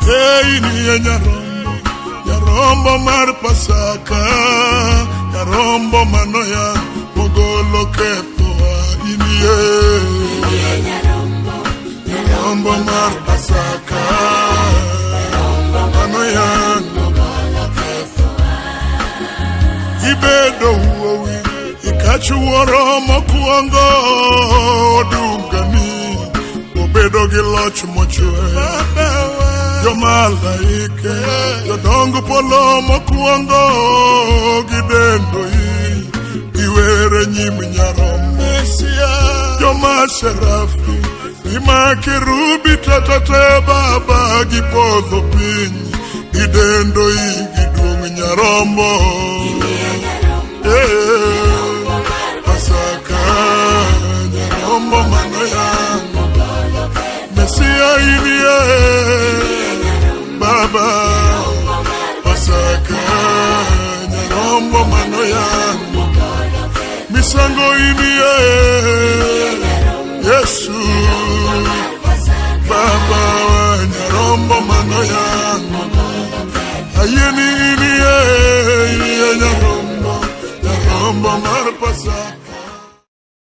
Ei nie nyarombo, nyarombo mar Pasaka, nyarombo manoya mogolo kethowa inie. Nyarombo mar Pasaka, manoya ibedo wuowi ikach wuoro mokwongo odungani obedo gi loch mochwe jomalaike jodong polo mokwongo gidendoi giwere nyim nyarombo jomaserafi gimakerubi tatate baba gipodho piny gidendoi giduong' nyarombo. Eh, Pasaka nyarombo manoyango Mesia inie Baba Pasaka nyarombo manoyango Misango inie Yesu Baba nyarombo manoyango Ayieni.